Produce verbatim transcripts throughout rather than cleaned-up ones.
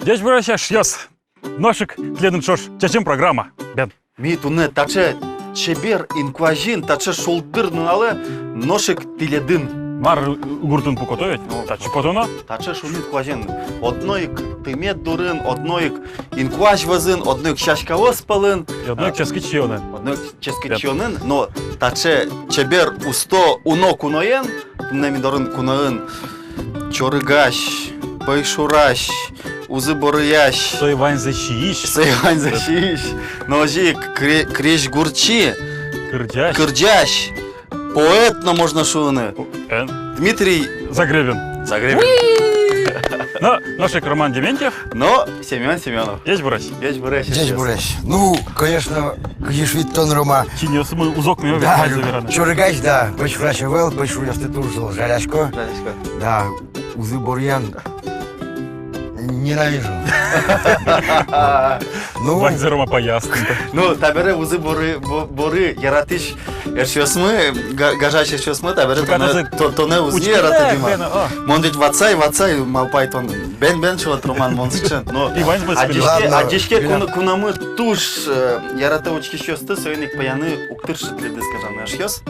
Ӟечбуресь, эшъёс! Нош ик тӥледын ӵош «Чечым» программа, бен. Ми туннэ таӵе чебер инкуазьын, таӵе шулдыр нуналэ нош ик тӥледын. Мар гуртын пукото ведь? Ну, татчы потоно. Таӵе шуныт куазен. Одно ик тымет дурын, одно ик инкуазь вӧзын, одно ик сяськаос пӧлын. И одно ик, а, ческыт сиёнэн. Одно ик ческыт, бен, сиёнэн, но таӵе чебер, усто, уно куноен, туннэ ми дорын куноын чорыгась, пӧйшурась, узы борыясь. Сое ваньзэ сиись. Сое ваньзэ, бен, сиись. Но озьы ик кре-, крезьгурчи. Кырӟась. Кырӟась. Поэт но можно шуыны. Эн. Дмитрий Загребин. Загребин. Уи! Но, нош ик Роман Дементьев. Но Семён Семёнов. Ӟечбуресь. Ӟечбуресь. Ӟечбуресь. Ну, конечно, кызьы шуид тон, Рома. Чиньыосмы узокме, да, ваньзэ вераны. Чорыгась, да, пӧйшурась ӧвӧл, пӧйшуръёсты туж зол жалясько. Жалясько. Да, узы борыян ненавижу. Ну. Ваньзэ, Рома, паяз. Ну, табере узы боры, бо-, боры яратӥсь эшъёсмы, га-, гажась эшъёсмы, табере тонэ, то-, тонэ уз ни яраты, Дима. Мон ведь ватсай, ватсай, малпай тон. Бен, бен, шуод, Роман, мон сыӵе. Но и ваньзэ адӟиське, адӟиське, куно-, куномы туж, э, яратэ учкисьёсты, соин ик пӧяны уг тыршы тӥледыз гажаны, эшъёс.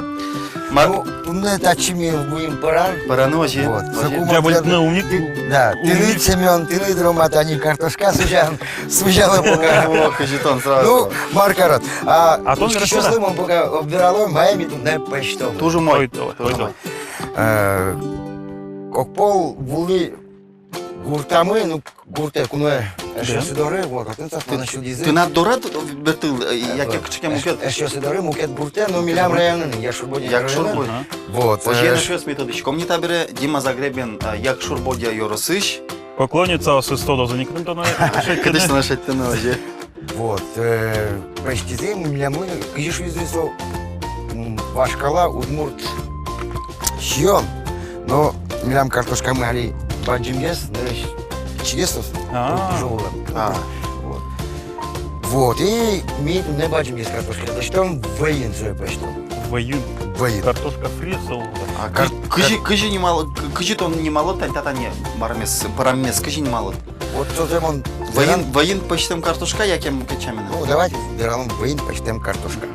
Мар- Ну, туннэ татчы ми вуим пӧран. Пӧраны озьы. Вот. Озьы. Соку мон тӥледлы, да, тыныд, Семён, тыныд, Рома, тани картошка сузян, сузяло пока. О, кызьы тон сразу. Ну, мар карод. А, а тон учкисьёслы мон пока верало, мае ми туннэ пӧзьтом. Туж умой. Ой, давай, ой, давай. Э, огпол вуылӥ гуртамы, ну, гуртэ, куное, эшъёсы доры, вот, отын саклано сюлмыз. Тынад дорад бертыл, э, яке кыӵе ке мукет? Эшъёсы доры, мукет гуртэ, но милям районын, Якшур-Бӧдья районын. Якшур-Бӧдья. Вот, э, эшъёс, ми тодӥськом ни табере, Дима Загребин, э, Якшур-Бӧдья ёросысь. Поклонницаос тодозы ни кытын тонэ шедьтыны. Кытысь тонэ шедьтыны, озьы. Вот, э, пӧзьтӥзы милемлы, кызьы шуизы со, м, вашкала удмурт сиён. Но милям картошкамы али бадӟымгес, нырысь пичигес со. А. Туж улэм. А. Вот. Вот, и ми туннэ бадӟымгес картошка лэсьтом, вӧйын сое пӧзьтом. Вӧйын? Вӧйын. Картошка фри со. А, кар-, кызьы, кызьы нимало, к-, кызьы тон нималод тань та, тани, мармес, праммес, кызьы нималод? Вот созэ мон вӧйын, вӧйын пӧзьтэм картошка, яке мукет сямен? Ну, давайте вералом, вӧйын пӧзьтэм картошка.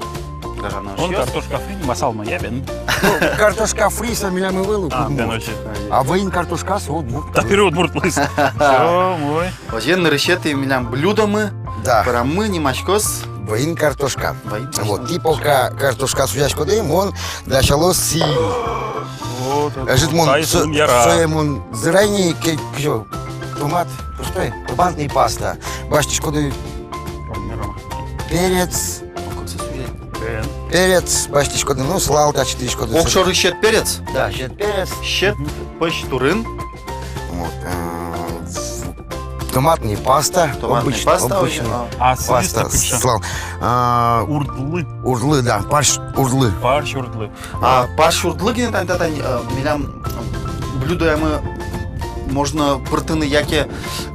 Гажано эшъёс. Картошка фри нимысал но, я, бен? Ну, картошка фри со милям ӧвӧл ук. А, удмурт. Бен, озьы. А вӧйын картошка со удмурт. Табере удмурт луиз. Да. Всё, умой. Озьы, нырысетӥ милям блюдомы. Да. Праммы, нимаськоз вӧйын картошка. Вӧйын картошка. Вот, тӥ пока картошка сузяськоды, мон дасяло сӥль. Вот, вот. Ӧжыт мон со-, сое мон зырай ни ке-, кызьы, томат, просто томатный паста. Басьтӥськоды перец. Перец басьтӥськоды, ну, сылал татчы тыриськоды. Огшоры сьӧд перец? Да, сьӧд перец. Сьӧд пӧсь турын. Вот, э, томатный паста. Томатный паста, обычный, обычный. А, паста, сылал. А, урдлы. Урдлы, да, парсь урдлы. Парсь урдлы. А парсь урдлы гинэ тань та, тань, э, милям блюдоямы можно пыртыны, яке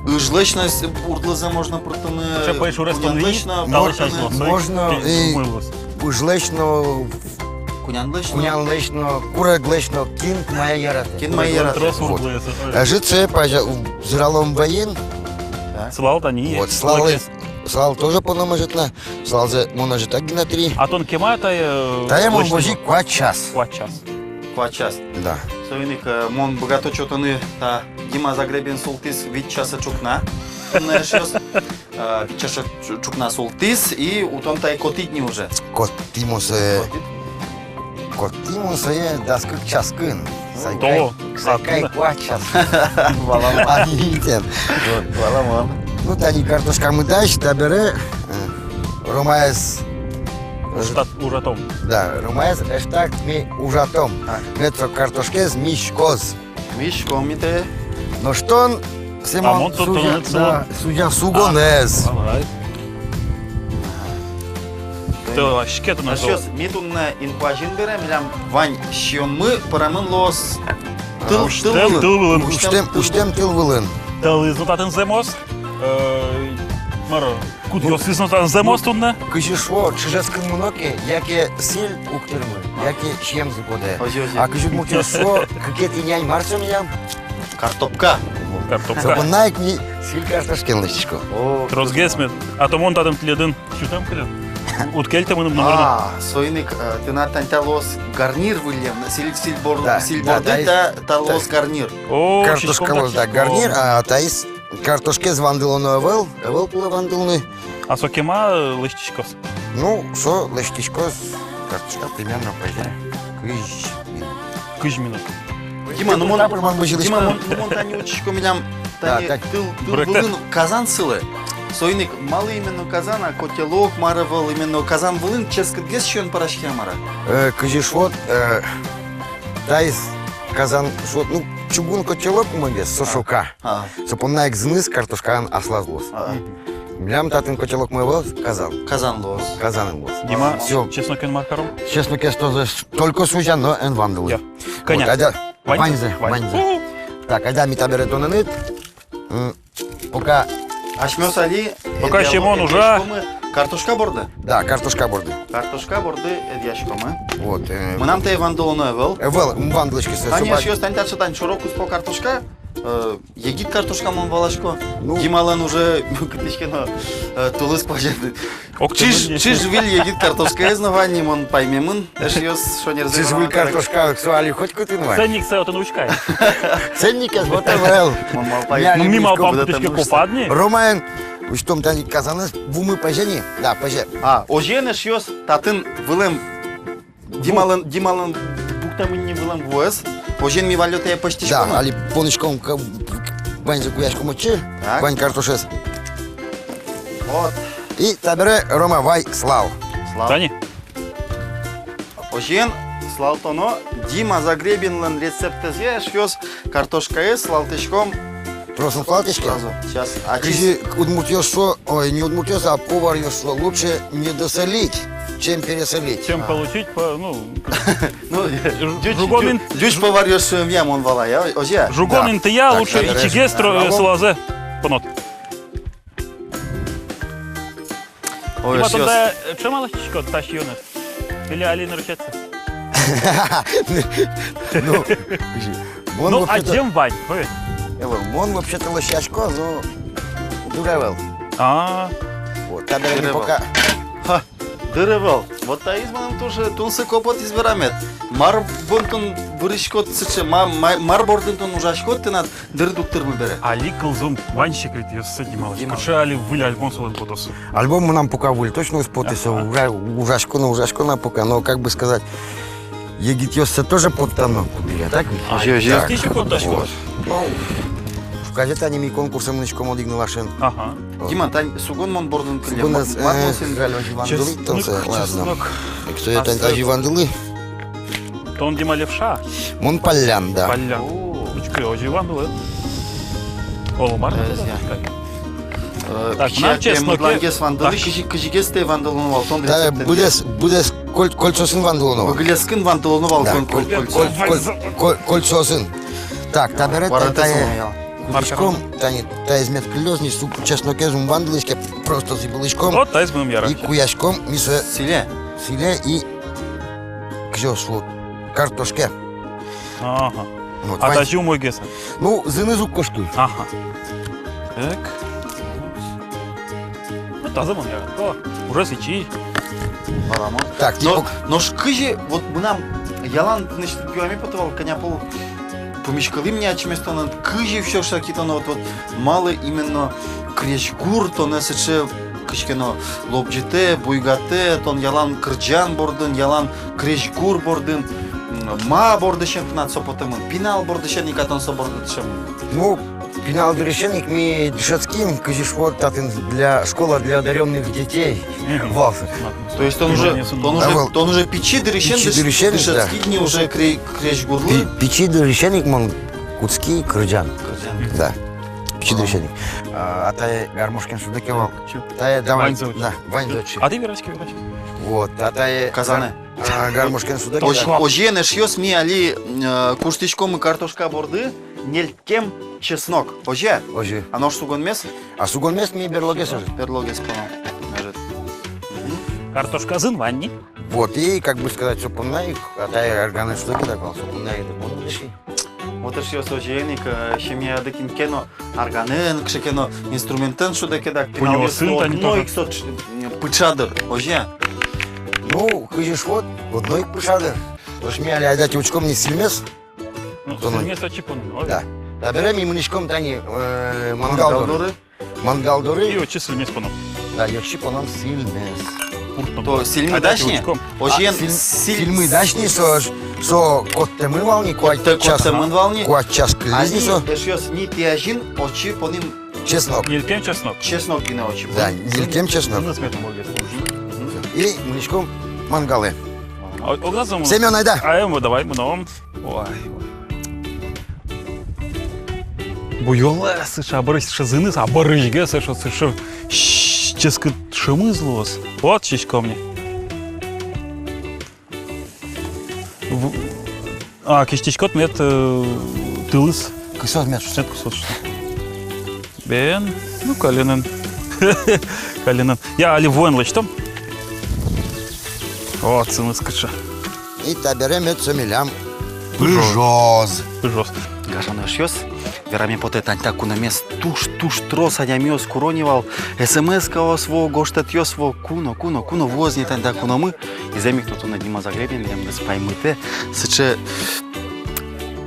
ыжлэсь но с-, урдлызэ можно пыртыны, кунянлэсь но можно, можно и ыжлэсь но, кунянлэсь но, кунянлэсь но, куреглэсь но, кин мае яратэ. Кин мае яратэ. Вот. Ӧжыт сое пазя-, зыралом вӧйын. Да. Сылал тани. Вот, сылал, сылал тоже поном ӧжыт на. Сылалзэ мон ӧжытак гинэ тыри. А тон кема тае, э, тае мон возьы куать час. Куать час. Куать час. Да. Соин ик, э, мон быгато чотаны, та Дима Загребин султӥз вить часэ ӵукна. Туннэ эшъёс, э, вить часэ ӵу-, ӵукна султӥз, и утон тае котӥд ни уже. Котӥ мон сое. Котӥд? Котӥ мон сое дас кык часкын. Сайкай, сайкай куать час. Валамон. Али тӥни. Вот, валамон. Ну, тани картошкамы дась, табере, э, Ромаез ужат-, ужатом. Да, Ромаез ужатом. А. Мед со картошкаез миськоз. Миськом ми тае. Нош тон, Семён, а мон тон, сузя-, тон, да, сузя сугонэз. А, давай. Тылаське туннэ. Эшъёс, ми туннэ инкуазьын бере, милям вань сиёнмы пырамын луоз тыл, усьтэм тыл вылын. Усьтэм, усьтэм тыл вылын. Тылыз но татын зэмос, э, мар, кудъёсыз но татын зэмос туннэ. Кызьы шуо, чыжескын мыно ке, яке сӥль уг тырмы, яке сиемзы потэ. Озьы, озьы. А кызьы удмуртъёс шуо, кыкетӥ нянь мар со милям? Картопка. Картопка. Со понна ик ми Сӥль картошкаен лэсьтӥсько. О, тросгес мед. А то мон татын тӥледын сютэм кылем. Уд кельтэ мыным номырыным. А, соин ик, э, тынад тани та луоз гарнир выллем, сӥль, сӥль бор-, да, сӥль борды, да, та, та луоз гарнир. О, картошка луоз, да, гарнир, а таиз картошкаез вандылоно ӧвӧл, ӧвӧл кулэ вандылыны. А со кема, э, лэсьтӥськоз? Ну, со лэсьтӥськоз картошка примерно, по идее, кызь минут. Кызь минут. Дима, ну мон, Дима, мон, ну мон тани учкисько, милям тани тыл, тыл вылын казан сылэ. Соин ик малы именно казан, а котелок, мар ӧвӧл, именно казан вылын ческытгес сиён пӧраське-а, мар-а? Э, кызьы шуод, э, таиз казан шуод, ну, чугун котелок умойгес, со шока. А. Со понна ик зыныз картошкаын аслаз луоз. А. Милям татын котелокмы ӧвӧл, казан. Казан луоз. Казанын луоз. Дима, всё. Чеснокен мар каром? Чеснокез тоже только сузя, но эн вандылы. Я. Вот, кӧня? Айда, ваньзэ, ваньзэ. Ваньзэ. О! Так, айда ми табере тонэныд. М, пока. Асьмеос али, пока, э, Семён, ужа. Картошка борды? Да, картошка борды. Картошка борды, э, эдъяськомы. Вот, э. Мынам тае вандылоно ӧвӧл. Ӧвӧл, м, вандылӥське со. Тани, собак-, эшъёс, тани таӵе, тани шоро-куспо картошка, э, егит картошка, мон валасько. Ну. Дималэн уже кытысь ке но, э, тулыс куазен. Ог чиж, чиж-выль егит картошкаез но вань ни, мон паймемын, эшъёс, шонерзэ. Чиж-выль картошка, со али хоть кытын вань. Ценниксэ отын учкы ай. Ценникез вот ӧвӧл. Мон малпай-, ну, ми малпам, кытысь ке копад ни. Ромаен усьтом тани казанэз, вумы пӧзе ни. Да, пӧзе. А, озьыен, эшъёс, татын вылэм Дималэн, Дималэн пуктэмын ни вылэм вуэз. Озьыен, ми валлё тае пӧзьтӥськом. Да, али поныськом, к-, ваньзэ куяськом отчы. Так. Вань картошез. Вот. И табере, Рома, вай сылал. Сылал. Тани. Озьыен, сылалтоно Дима Загребинлэн рецептэз, эшъёс, картошкаез сылалтӥськом. Трос ик сылалтӥське. Сразу. Сейчас. А кызьы чис- удмуртъёс шуо, ой, не удмуртъёс, а поваръёс шуо: лучше недосолить, чем пересолить. Чем получить, по, ну, ну, жу-, ӟуч, жугон ӟу-, ин-, ӟуч поваръёс шуэмъя, мон валай, а, озьы-а? Жугон интыя лучше ичигес тро-, сылазэ понод. Ой, Дима, эшъёс, тон та, э, ӵем-а лэсьтӥськод та сиёнэз? Или али нырысетӥез? Ну, мон, ну, вообще-то, адӟем вань, ой. Э, вал, мон вообще-то лэсьтӥсько, но дыр ӧвӧл. А. Вот, табере ми пока. Ха, дыр ӧвӧл. Вот таиз мыным туж тунсыко потӥз берамед. Мар бордын вырӥськод сыӵе, ма-, ма-, мар бордын тон ужаськод, тынад дыр дугдырмы бере. Али кылзом вань секретъёссэ Дималэсь. Дима. Кыӵе али выль альбом солэн потоз. Альбом мынам пока выль точно уз поты, со ужа-, ужасько но, ужасько но пока, но, как бы сказать, егитъёссэ тоже поттано куддыръя, так ведь? А, озьы, озьы. Так. Ещё поттаськод. Вот. Шуказе тани ми конкурсэ мынӥськом одӥг нылашен. Ага. Вот. Дима, тань сугон мон бордын кылем. Сугон, ма-, э, мар мон син жаль, озьы вандылы, чеснок, тон со, ладно. Чеснок. Эксуе тань тазьы вандылы. Тон, Дима, левша? Мон паллян, да. Паллян. О. Учкы, озьы вандылы. Оло, мар. Э, так, пичи мынам чеснокез вандылы, так. Кызьы-, кызьыгес тае вандылоно вал, тон рецептэн. Тае быдэс, быдэс коль-, кольцосын вандылоно вал. Быдэскын вандылоно вал, да, тон коль-, коль-, коль-, коль-, коль-, кольцосын. Так, табере тае кутӥськом, тани таиз мед кыллёз ни, сук-, чеснокез ум вандылӥське, просто зӥбылӥськом. Вот, таиз мыным яра. И куяськом ми сое. Сӥле. Сӥле и кызьы шуод, картошкае. Ага. Вот, а тазьы умойгес-а? Ну, зыныз уг кошкы. Ага. Так. Ну, тазьы мон яратӥсько. Ужез ичи. Валамон. Так, но, типа, нош кызьы, вот мынам ялан, значит, юаме потэ вал, кӧня пол пумиськылӥм ни ачместонэн, кызьы всё ж таки тон, вот, вот, малы именно крезьгур тонэ сыӵе кыӵе ке но лобӟытэ, буйгатэ, тон ялан кырӟан бордын, ялан крезьгур бордын, м, ма бордысен тынад со потэмын, пинал бордысен ик-а тон со борды дышемын? Ну, пинал дырысен ик ми дышетским, кызьы шуод татын, для, школа для одарённых детей. Мгм. Вал. То есть тон уже, тон уже, а, вал, тон уже пичи дырысен, пичи дыш-, дырысен, да, дышетскид ни уже кре-, крезьгурлы? Пи-, пичи дырысен ик мон кутски кырӟан. Кырӟан. Да. Пичи дырысен ик. А, атае гармошкаен шудэ ке вал. Чё? Тае давай. Ваньзэ отчы. Да, ваньзэ отчы. А тӥ вераське, вераське. Вот, атае. Казанэ. А, гармошкаен шудэ ке. Озь-, озьыен, эшъёс, ми али, э, куштӥськомы картошка борды ньыльттэм чеснок. Озьы-а? Озьы. А нош сугонмес? А сугонмес ми берлогес уже. Берлогес поном. Может. Картошка зын вань ни. Вот, и, как бы сказать, со понна ик, атае арганэн шудэ ке, так вал, со понна ик, так вал, дыши. Вот, эшъёс, озьыен ик, э, семьяды кин ке но арганэн, кыӵе ке но инструментэн шудэ ке дак, пиналъёс одно ик со ӵ-, пыӵа дыр, озьы-а? Ну, кызьы шуод, одно ик пыӵа дыр. Нош ми али айдатэ учком ни сӥльмес. Ну, сӥльмес отчы поном, ой. Да. Табере ми мынӥськом тани, э, мангал доры. Мангал доры. И отчы сӥльмес поном. Да, и отчы поном сӥльмес. То сӥльмы дась ни? Озьыен, сӥль-, сӥльмы дась ни, со, со коттэмын вал ни, куать час. Коттэмын вал ни. Куать час кылиз ни со. Эшъёс, ми тӥ азьын отчы понӥм чеснок. Ньылькем чеснок. Чеснок гинэ отчы. Да, ньылькем чеснок. Мгм. И мынӥськом мангалэ. О, о, Семён, айда. Ай, м, давай, мыном. Ой, ой. Буёлэ сыӵе, абырысь сыӵе зыныз, абырысь ке сыӵе, сыӵе, ш-, ческыт шӧмыз луоз. Вот, сиськом ни. В-, а, кисьтӥськод мед, э, тылыз. Кысоз мед. Мед кысоз. Бен, ну, каллен. Каллен. Я али вуэн лэсьтом. Вот, сыныз кыӵе. И табере мед со милям пыжоз. Пыжоз. Пыжоз. Гажано эшъёс, вераме потэ, тани та кунэмез туж, туж трос адямиос куро ни вал, смс-каос вуо, гожтэтъёс вуо, куно, куно, куно вуоз ни тани та кунэмы. И зэм ик но туннэ Дима Загребин милемыз паймытэ сыӵе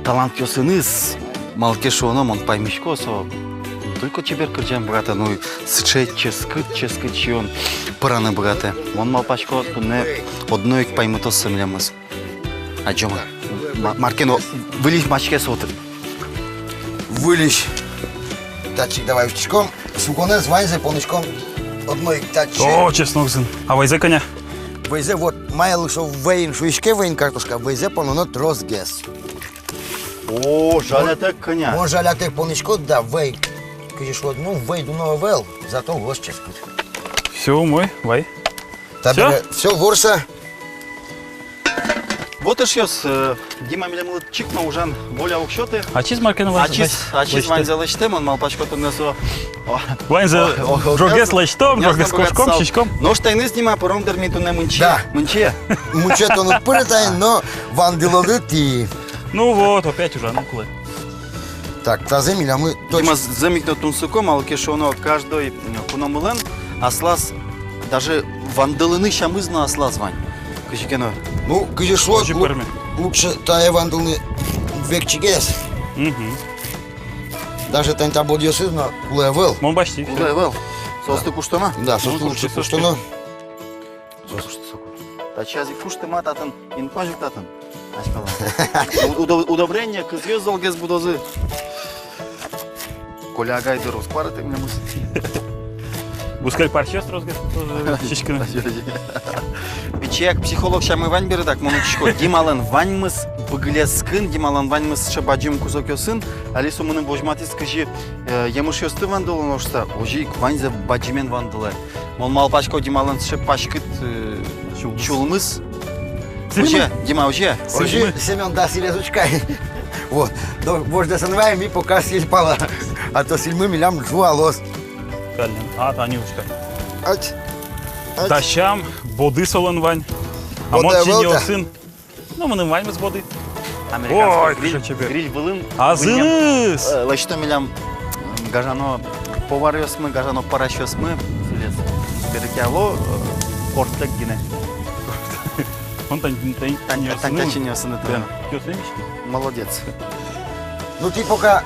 талантъёсыныз, малы ке шуоно, мон паймисько, со не только чебер кырӟаны быгатэ, но и сыӵе ческыт, ческыт сиён пӧраны быгатэ. Мон малпасько, туннэ одно ик паймытоз со милемыз. Адӟомы. Ма-, мар ке но выльысь маське со отын. Выльысь. Татчы давай усьтӥськом. Суконэз, ваньзэ понӥськом одно ик татчы. О, чеснокзэ. А вӧйзэ кӧня? Вӧйзэ вот, майлы со вӧйын шуиське, вӧйын картошка, вӧйзэ пононо тросгес. О, жалятэк кӧня. Мон жалятэк понӥсько, да, вӧй. Кызьы шуод, ну, вӧй дуно ӧвӧл, зато луоз ческыт. Всё, умой, вай. Табере всё, ворса. Вот, эшъёс, э, Дима милемлы чик но ужан воля уг сёты. Ачиз мар ке но ваньзэ, ачиз, ачиз ваньзэ лэсьтэ, мон малпасько, туннэ со. О, ваньзэ, о, о, ӝоггес лэсьтом, ӝоггес кошком, сиськом. Нош таиныз, Дима, пыром дыр ми туннэ мынчи. Да. Мынчи. Мынчи тон уд пыры таин, но вандылоды тӥ. Ну вот, опять ужаны кулэ. Так, тазэ милямы точ- Дима, зэм ик но тунсыко, малы ке шуоно, каждой, м, куномылэн аслаз, даже вандылыны сямыз но аслаз вань. Кызьы ке но. Ну, кызьы шуод, лу-, лучше тае вандылыны векчигес. Мгм. Даже тани та бодъёсыз но кулэ ӧвӧл. Мон басьтӥ. Кулэ ӧвӧл. Соосты куштоно? Да, соосты лучше куштоно. Соосты соку. Татчы ик куштыма татын, инпазь ук татын. Азькалан. Удо-, удобрение, кызъёс золгес будозы. Коля агай дыр уз куарыты милемыз. Бускель парсьёс тросгес будозы, сиськыны. Пичияк психолог сямы вань бере, так, мон учко. Дималэн ваньмыз быгылескын, Дималэн ваньмыз сыӵе бадӟым кусокъёсын, али со мыным возьматӥз, кызьы, э, емышъёсты вандылоно шуса, озьы ик ваньзэ бадӟымен вандылэ. Мон малпасько, Дималэн сыӵе паськыт, э, чулмыз. Чулмыз. Сӥльмы. Озьы, Дима, озьы. Сӥльмы. Озьы, Семён, дас сӥлез учкы ай. Вот. Но вождэс эн вае, ми пока сӥль пала. А то сӥльмы милям ӝуалоз. Каллен. А, тани учкы ай. Ать. Ать. Дасям, боды солэн вань. А мон чиньыосын. Ну, мыным ваньмыз боды. Американский гриль, кыӵе чебер. Гриль вылын. Азыныз! Э, лэсьто милям, м, гажано поваръёсмы, гажано пӧрасьёсмы. Сӥлез. Берыкъяло, э, пӧртэк гинэ. Мон тань, тань, тань, тань чиньыосыны. Тань, тань чиньыосыны. Да. Молодец. Ну, тӥ пока,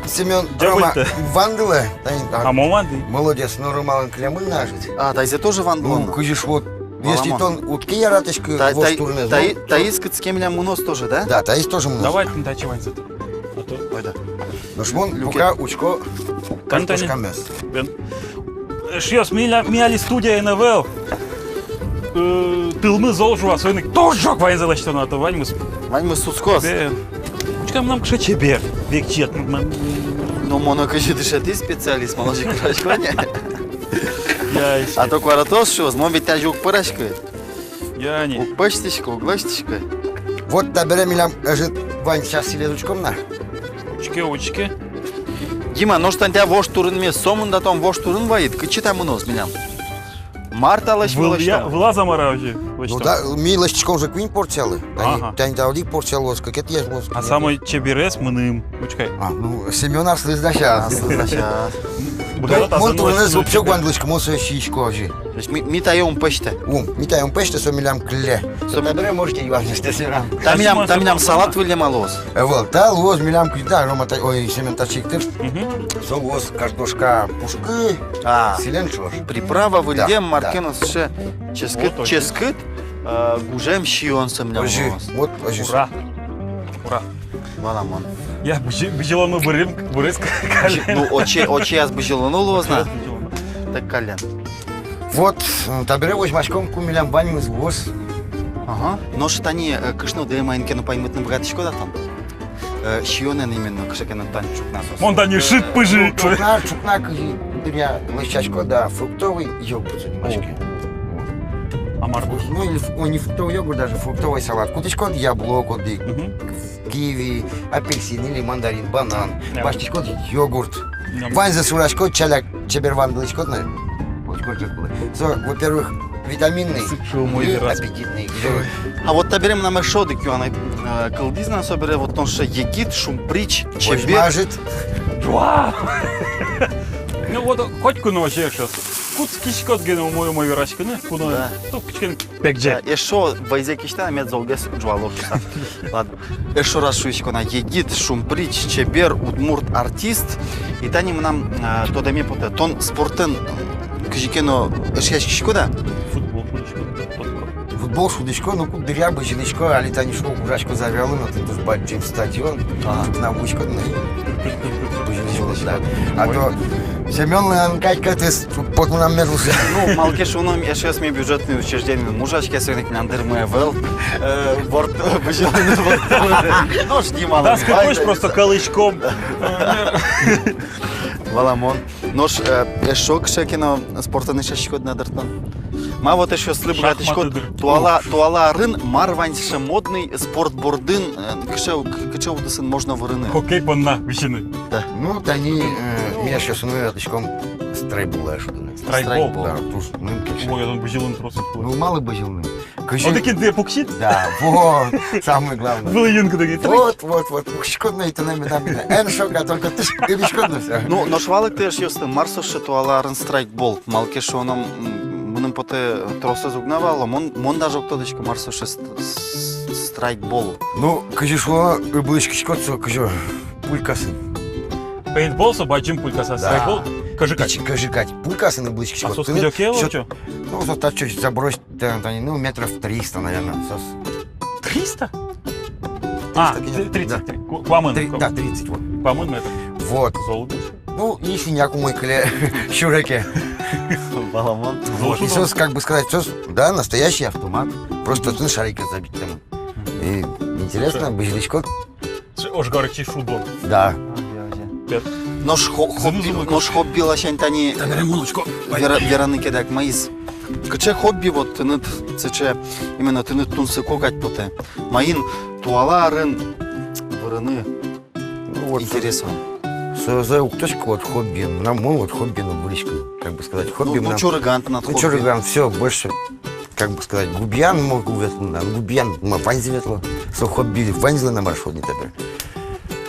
Семён, Рома, вандылэ. Тань, а, а мон вандӥ. Молодец, но Ромалэн кылемын на ӧжыт. А, таизэ тоже вандылэ. Ну, кызьы шуод, если тон уд ке яратӥськы вож турынэз, таиз кытчы ке милям мыноз тоже, да? Да, таиз тоже мыноз. Давай тӥни татчы ваньзэ. А то. Ой, да. Нош мон пока учко картошкамес. Бен. Эшъёс, ми али студиын ӧвӧл. Э, тылмы зол ӝуа, соин ик туж ӝог ваньзэ лэсьтоно, а то ваньмыз. Ваньмыз сутскоз. Бен. Учкы ай, мынам кыӵе чебер. Векчи ат, м, м. Но мон кызьы дышетӥ специалист, мон озьы ик курасько ни. Я, ещё. А то куаратоз шуоз, мон ведь тазьы уг пӧраськы. Я ни. Уг пӧзьтӥськы, уг лэсьтӥськы. Вот табере милям ӧжыт вань, сейчас сӥлез учком на. Учке, учке. Дима, нош тань та вож турынмес, сомында тон вож турын вайид, кытчы та мыноз милям? Мар талэсь вылаз, мар-а озьы? Ну да, ми лэсьтӥськом же куинь порциялы. Тани, ага, тани та одӥг порция луоз, кыкетӥез луоз. А самой чеберез мыным, учкы ай. А, ну, Семён аслыз дасяз. Аслыз дасяз. Быгатоды. Мон туннэ вообще куаньлӥсько, мон сое сиисько озьы. То есть ми, ми тае ум пӧзьтэ. Ум, ми тае ум пӧзьтэ, со милям кылле. Со табере можете юан, если сӧрам. Та милям, та милям салат выллем-а луоз? Э, вал, та луоз милям кызьы та, Рома, та, ой, Семён, та чик тыр. Мгм. Со луоз картошка пушкы, а, сӥлен ӵош. Приправа выллем, да, мар ке но сыӵе ческыт, о, точно, ческыт, э, гужем сиён со милям луоз. Озьы, вот, озьы. Ура. Ура. Валамон. Я, бызьы-, бызьылоно бырем, бырез каллен. Ну, отчы, отчы ас бызьылоно луоз на. Отчы ас бызьылоно. Так каллен. Вот, э, табере возьмаськом, ку милям ваньмыз вуоз. Ага. Нош тани, э, кышнодэ маин ке но паймытыны быгатӥськод-а тон? Э, сиёнэн именно кыӵе ке но тани ӵукна соос. Мон тани шыд пыжи. Ну, ӵукна, ӵукна кызьы дыръя лэсьтӥсько, да, фруктовый йогурт со нимаське. О. А мар? Ну, или ф-, ой, не фруктовый йогурт, даже фруктовый салат. Кутӥськод яблок одӥг. Мгм. Киви, апельсин или мандарин, банан. Ням. Басьтӥськод йогурт. Ням. Ваньзэ сураськод, чаляк чебер вандылӥськод на. Очень кожа кулэ. Со, во-первых, витаминный и аппетитный. А вот табере мынам эшшо одӥг юан, э, кылдӥз на, собере вот тон сыӵе егит, шумприч, чебер. Возьмажыт. Ӝуа! Ну вот, котьку но вообще сейчас. Кутскиськод гинэ умой-умой вераськыны, куно. Да. Ну, кыӵе ке но пегӟе. Э, эшшо вайзэ кисьтэ на, мед золгес ӝуало шуса. Ладно. Эшшо раз шуисько на: егит, шумприч, чебер, удмурт артист. И тани мынам, э, тодэме потэ: тон спортэн кызьы ке но эшъяськиськод-а? Футбол шудӥсько. Футбол шудӥсько, ну, куддыръя бызьылӥсько, али тани шуо, ужасько Завьялово, татын туж бадӟым стадион. Ага. Тунам вуиськод на. Бызьылӥськод, да. А то Семёнлэн кадь кӧтыз пот мынам мед луоз. Ну, малы ке шуоно, эшъёс ми бюджетный учреждениын ужаське, соин ик мынам дырмы ӧвӧл, э, борт, бызьылыны борт. Нош нималом. Дас кык озь просто кӧлӥськом. Валамон. Нош, э, эшшо кыӵе ке но спортэн эшъяськиськод на дыр тон? Ма вот эшъёслы быгатӥськод туала, туала арын мар вань сыӵе модный спорт бордын, э, кыӵе, кыӵе удысын можно вырыны? Хоккей понна висьыны. Да. Ну, тани, э, ми эшъёсын яратӥськом страйкболэ шудыны. Страйкбол? Да, туж мыным кельше. Ой, отын бызьылыны трос уг луы. Ну, малы бызьылыны? Кызьы? Одӥг интые пуксид? Да, вот, самое главное. Вылӥ юн кыдык. Вот, вот, вот, пуксиськод но, и тонэ меда, меда. Эн шог, а только тыш, и виськод но всё. Ну, нош валэкты эшъёсты, мар со сыӵе туала арын страйкбол? Малы ке шуоно, м, мыным потэ, тросэз уг на вало, мон, мон даже уг тодӥськы, мар со сыӵе ст-, с-, страйкбол. Ну, кызьы шуо, ыбылӥськиськод со кызьы пулькаосын. Пейнтбол со бадӟым пулькаос, а страйкбол кӧжы кадь. Кыӵе, кӧжы кадь. Пулькаосын ыбылӥськиськод. А со кызьы ке вал, чё? Ну, со татчо забрось- Тани, тани, ну, метров триста, наверное, соос. Триста? А, триста кило. Тридцать три. Да. Ку-, куамын. Три, да, тридцать, вот. Куамын метр. Вот. Зол ук. Ну, и синяк умой кыле сюре ке. Валамон. Вот. И соос, как бы сказать, соос, да, настоящий автомат. Просто отын шарикез забить там. И интересно, бызьылӥськод. Ожгарчи шудон. Да. Нош хо-, хобби, нош хобби ласянь тани вера-, вераны ке дак, маиз? Кыӵе хобби вот тыныд сыӵе, именно тыныд тунсыко кадь потэ? Маин туала арын вырыны интересно? Ну вот, сое уг тодӥськы вот хобби. Мынам, мон вот хобби но вырӥськы, как бы сказать, хобби. Ну, мынам чорыган тынад хобби. Ну, чорыган, всё, больше. Как бы сказать, губиян могу ветлыны, губиян, ма, ваньзэ ветло. Со хобби ваньзэ на маршрутный табер.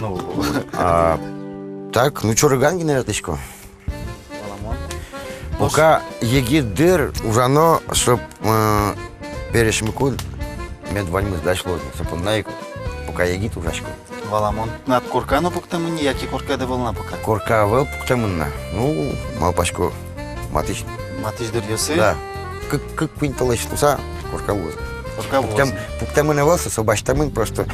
Ну. А так, ну, чорыган гинэ ветлӥсько. Пока егит дыр ужано, чтоб, э, пересьмыкуд мед ваньмыз дась луоз, со понна ик пока егит ужасько. Валамон. Тынад корка но пуктэмын ни, яке коркаед ӧвӧл на пока? Корка ӧвӧл пуктэмын на. Ну, малпасько, матысь. Матысь дыръёсы? Да. Кык, кык-куинь толэзь луыса корка вуоз. Корка вуоз. Пуктэмын ӧвӧл со, со басьтэмын просто.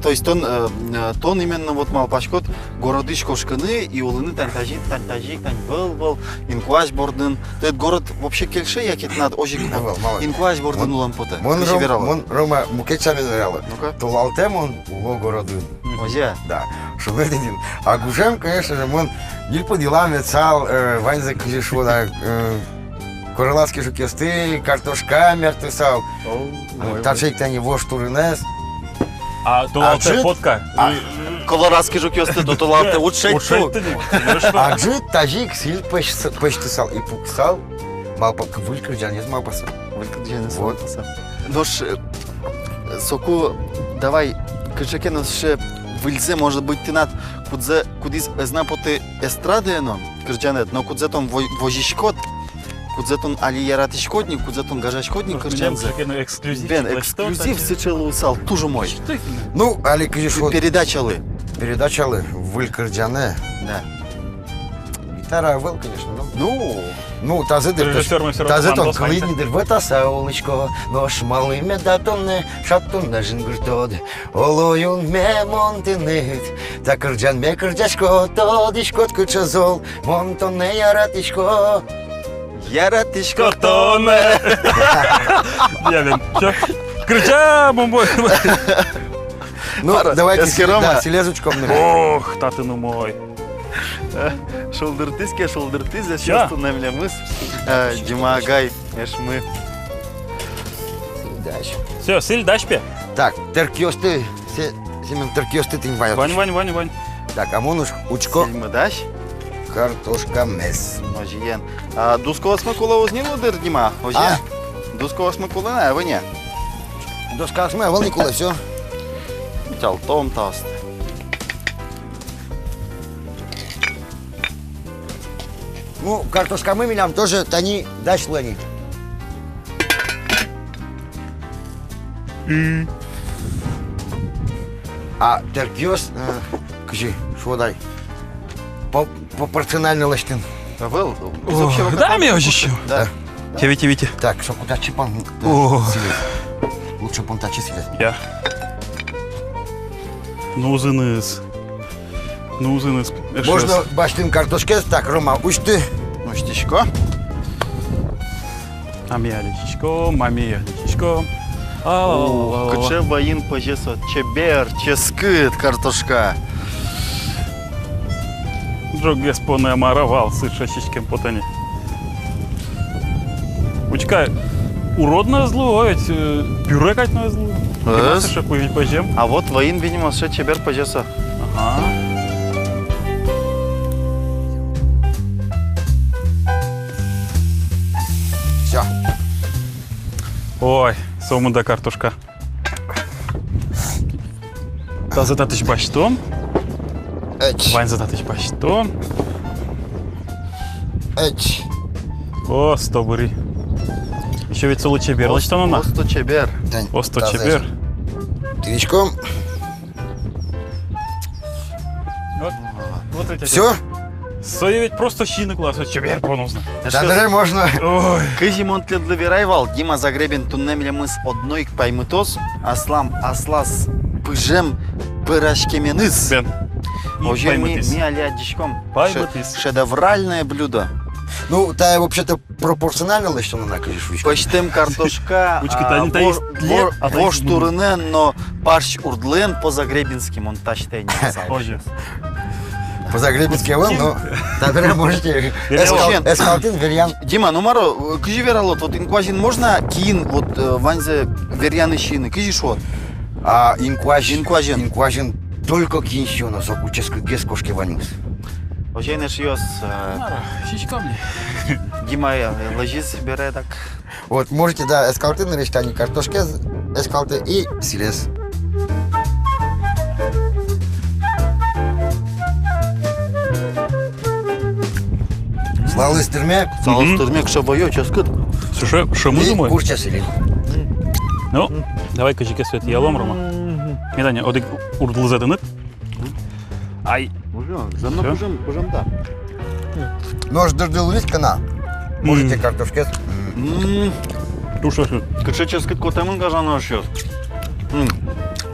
То есть тон, э, э, тон именно вот малпаськод городысь кошкыны и улыны тань тазьы ик, тань тазьы ик, тань вӧл-вӧл, инкуазь бордын. Тыныд город вообще кельше, яке тынад озьы ик? Ӧвӧл, малы. Инкуазь бордын улэм потэ. Мон, Ром-, мон, Рома, мукет сямен верало. Ну-ка. Толалтэ мон уло городын. Озьы-а? Да. Шуныт ини. А гужем, конечно же, мон ньыль пыд йылам ветлысал, э, ваньзэ, кызьы шуод, э, колорадский жукъёсты, картошка мертысал. О, э, ой, таӵе ик тани вож турынэз. А толалтэ ӝыт, потка. А, колорадский жукъёсты, то толалтэ уд шедьты. Уд шедьты ни. А ӝыт тазьы ик сӥль пӧсь-, пӧзьтысал и пуксал. Малпа, выль кырӟанэз малпаса. Выль кырӟанэз. Вот. Нош, э, соку давай кыӵе ке но сыӵе выльзэ, может быть, тынад, кудзэ, кудӥз ӧз на поты эстрадаен но кырӟанэд, но кудзэ тон во-, возиськод, кудзэ тон али яратӥськод ни, кудзэ тон гажаськод ни кырӟанзэ. Может, милям кыӵе ке но эксклюзив? Бен, эксклюзив сыӵе луысал, туж умой. Ну, али кызьы шуод. Передачалы. Передачалы, выль кырӟанэ. Да. Гитара ӧвӧл, конечно, но. Ну. Ну, тазэ дыр, тазэ тон кылӥд ни дыр, вӧтаса улӥсько, нош малы меда тонэ шат туннэ жингыртод? Оло, юнме мон тыныд та кырӟанме кырӟасько, тодӥськод, кыӵе зол, мон тонэ яратӥсько. Яратӥсько тонэ. Я, бен, чё? Кырӟа, бомбой. Ну, давайте, да, сӥлез учком, наверное. Ох, татын умой. Э, шулдыртӥз ке, шулдыртӥз, эшъёс, туннэ милемыз, э, Дима агай, эшмы. Сӥль дась. Всё, сӥль дась, пе. Так, тэркъёсты, се-, Семён, тэркъёсты тӥни вай. Вань, вань, вань, вань. Так, а мон уж учко. Сӥльмы дась. Картошкамес. Озьыен. А дускаосмы кулэ уз ни луы дыр, Дима, озьы? А? Дускаосмы кулэ на, ӧвӧл ни? Дускаосмы ӧвӧл ни кулэ, всё. Тялтом таосты. Ну, картошкамы милям тоже тани дась луэ ни. М. А тэркъёс, э, кызьы шуод ай, по-, пропорционально лэсьтыны. Ӧвӧл. О, да, ми озьы ещё. Да. Тевите, тевите. Так, соку татчы пон. О. Сӥлез. Лучше пон татчы сӥлез. Я. Ну, узыныз. Ну, узыныз. Можно басьтыны картошкаез. Так, Рома, усьты. Усьтӥсько. А ми али сиськом, а ми али сиськом. О, кыӵе вӧйын пӧзе со, чебер, ческыт картошка. Ӝоггес понэ, мар-а вал, сыӵе сиськем потэ ни. Учкы ай, урод но ӧз луы, о, ведь, э, пюре кадь но ӧз луы. Ӧз. Кема сыӵе пӧ-, пӧзем. А вот вӧйын, видимо, сыӵе чебер пӧзе со. Ага. Всё. Ой, сомында картошка. Тазэ татысь басьтом. Эч. Ваньзэ татысь басьтом. Эч. О, сто быри. Ещё ведь солы чебер лэсьтоно на. Осто чебер. Тань, осто чебер. Тазэ. Тыриськом. Вот. Вот эти. Всё? Сое ведь просто сиыны кулэ, со чебер поносно. Табере можно. Ой. Кызьы мон тӥледлы верай вал, Дима Загребин туннэ милемыз одно ик паймытоз аслам аслаз пыжем пӧраськеменыз. Бен. Озьы ми, ми али адӟиськом. Паймытӥз. Ше-, шедевральное блюдо. Ну, тае вообще-то пропорционально лэсьтоно на, кызьы шуиськом. Пӧзьтэм картошка, а, вож-, вож-, вож турынэн но парсь урдлэн по-загребински, мон тащ тани. Озьы. По-загребински ӧвӧл, но табере можете эскал-, эскалтыны веръян. Дима, ну мар-о, кызьы вералод, вот инкуазьын можно киын, вот, э, ваньзэ веръяны, сиыны, кызьы шуод? А инкуазь, инкуазьын. Инкуазьын только киын сиёно, соку ческытгес кошке ваньмыз. Озьыен, эшъёс, э, сиськом ни. Дима, э, лэзиз бере, так. Вот, можете, да, эскалтыны, нырысь тани картошкаез эскалты и сӥлез. Салыз тырме. Салыз тырме, кыӵе вӧй, ческыт. Сыӵе шӧмыз умой. И курчча сӥлен. Ну, давай кызьы ке со тӥялом, Рома. Мгм. Меда ни, одӥг урдлы зэдыны. Ай. Уже, зэм но пыжем, пыжем та. Нош дырдылӥз ке на, можете картошкаез. М. Туж ческыт. Кыӵе ческыт котэмын, гажано эшъёс. М.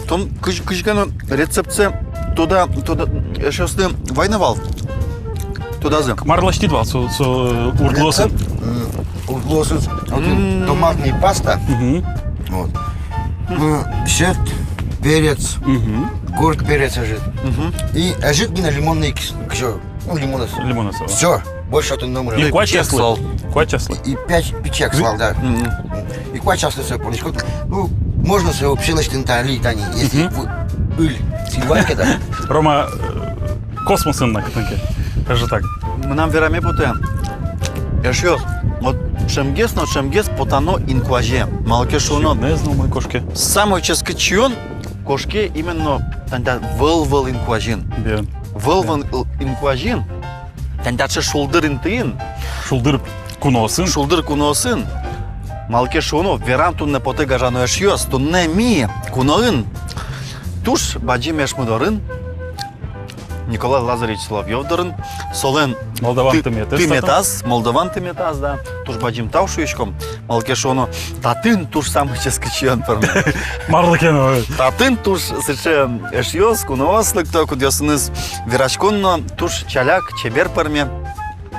Тон кызь-, кызьы ке но рецептсэ тодэ, тодэ, эшъёслы вайыны вал. Тодазы. Мар лэсьтӥд вал со, со, э, урдлыосын? Рецепт, м, урдлыосын. М. Томатный паста. Мгм. Вот. М, сьӧд перец. Мгм. Горд перец ӧжыт. Мгм. И ӧжыт гинэ лимонный кис-, кисё, ну, лимонез. Лимонез, ага. Всё, больше отын номыр. И куать часлы. Куать часлы. И пять, пичак свал, да. Мгм. И куать часлы сое понӥськод. Ну, можно сое вообще лэсьтыны та али тани, если ыль сӥль вань ке, да. Рома, э, космосын на кытын ке. Ӧжытак. Мынам вераме потэ. Эшъёс, вот Ӵемгес но ӵемгес потано инкуазе. Малы ке шуоно, сиёнэз но умой кошке. Самой ческыт сиён кошке именно тани та вӧл-вӧл инкуазьын. Бен. Вӧл-вӧл ил-, инкуазьын. Тани таӵе шулдыр интыын. Шулдыр куноосын. Шулдыр куноосын. Малы ке шуоно, верам туннэ потэ, гажано эшъёс, туннэ ми куноын туж бадӟым эшмы дорын, Николай Лазаревич Соловьёв дорын, солэн молдаван ты-, тыметэз, тыметаз, молдаван тыметаз, да, туж бадӟым тау шуиськом, малы ке шуоно, татын туж самой ческыт сиён пӧрме. Марлы ке но. Татын туж сыӵе эшъёс, куноос лыкто, кудъёсыныз вераськон но туж ӵаляк, чебер пӧрме.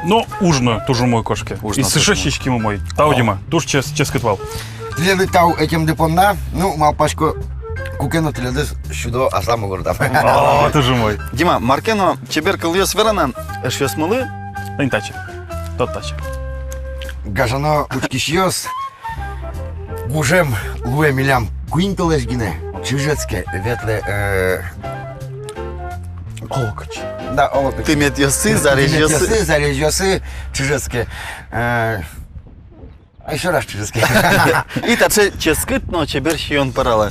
Но уж но туж умой кошке. Уж но туж умой. И сыӵе сиським умой. Тау, Дима, туж чес-, ческыт вал. Тӥледлы тау ӧтемды понна. Ну, малпасько, куке но тӥледыз сюдо аслам угортам. О, туж умой. Дима, мар ке но чебер кылъёс вера на эшъёсмылы. Тӥни таӵе. Тот таӵе. Гажано учкисьёс, гужем луэ милям куинь толэзь гинэ, чыжетске, ветлэ, э, олокыӵе. Да, олокыӵе. Тыметъёсы, зарезьёсы. Тыметъёсы, зарезьёсы, чыжетске. Э, а ещё раз чыжетске. И таӵе ческыт но чебер сиён пӧралэ.